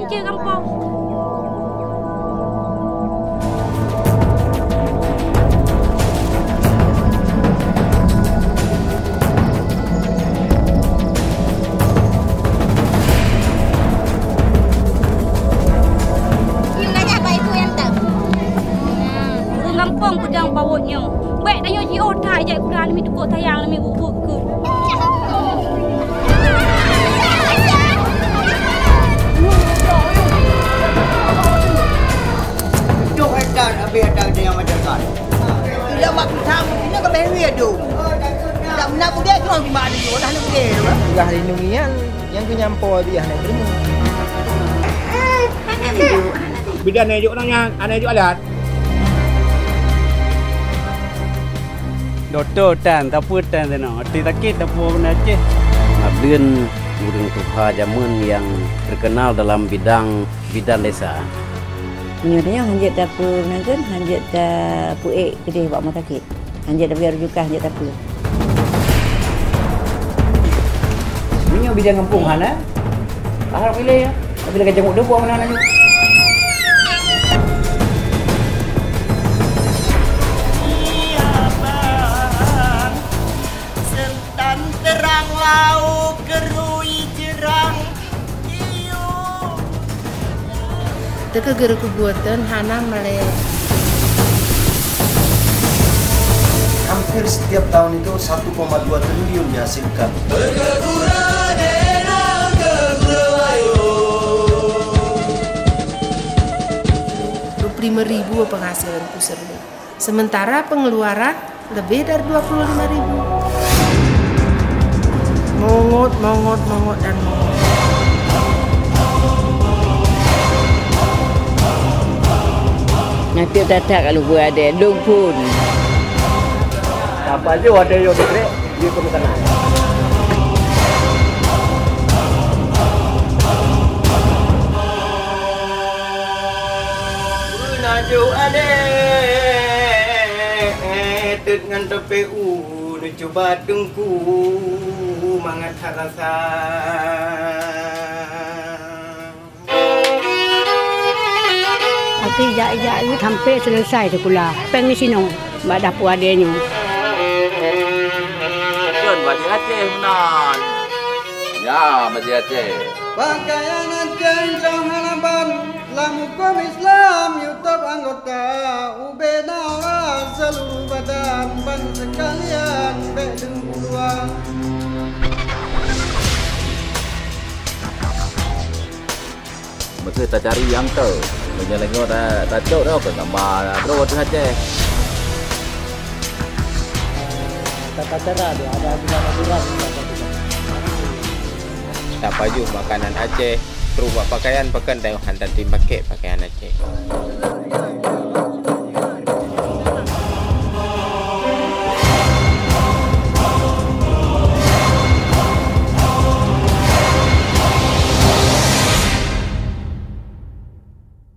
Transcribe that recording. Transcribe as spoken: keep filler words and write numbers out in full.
Cek gampông. Nyoe gajah bak ibu nyang tem. Nah, ureueng gampông peudong pawôt nyoe. Bèk tanyoe jiôh that ijak kura namiet tukok sayang namiet buet-buet keu. Tujuh hektar habéh hektar di yang masyarakat. Tidak mak pisang, ini ke beri dia tu. Tak pernah pergi cuma di mana dia, dah nak pergi tu. Udah lindungi yang, yang kenyampo dia nak terima. Bidan na jok nyan, ana jok alat. Dokto tan, sapeue tan teunoe. Até sakét sapeue beuna ceh. Madleuen ureueng tuha jameun nyang terkenal dalam bidang bidan desa. Meunyoe tanyoe hanjeuet tapeumeunangkeuen, hanjeuet tapeuék keudeh bak rumoh sakét. Hanjeuet tapeugah rujukan, hanjeuet tapeue. Meunyoe bidan gampông hana, harap ilée, tapi lagèe janguk deubong na nyoe. Seutan teurang laôt keurui jeurang. Teuka geureukubuet dan hana malée. Hampir setiap tahun itu satu koma dua triliun dihasilkan. Dua puluh lima ribu penghasilan pusat. Sementara pengeluaran lebih dari dua puluh lima ribu. Mongot, mongot, mongot, dan mongot. Nanti tatak kalau buat ada, dong pun. Apa je ada yang dikrik, dia pun kena. Peunajoh adék, teut ngon topé u, neucuba teungku mangat that rasa. Tapi jak-jak sampé seuleusoe sikula. Péng di sinoe, bak dapur adé nyoe. Kon bajèe Aceh meunan. Ya, bajèe Aceh. Pakaian Aceh jroh hana ban. Lam huköm Islam, yue tôb anggota, ubé na rasa seuluruh badan, ban seukalian bèk deuh u luwa. Meuseuh tacari nyang toe, meunyoe lé nyoe ta-, tacok nyoe keu gamba droe teuh Aceh. Tata cara dia ada aturan-aturan, tata cara. Tapajoh makanan Aceh, trok bak pakaian pakon tanyoe hana tatem pakèk pakaian Aceh.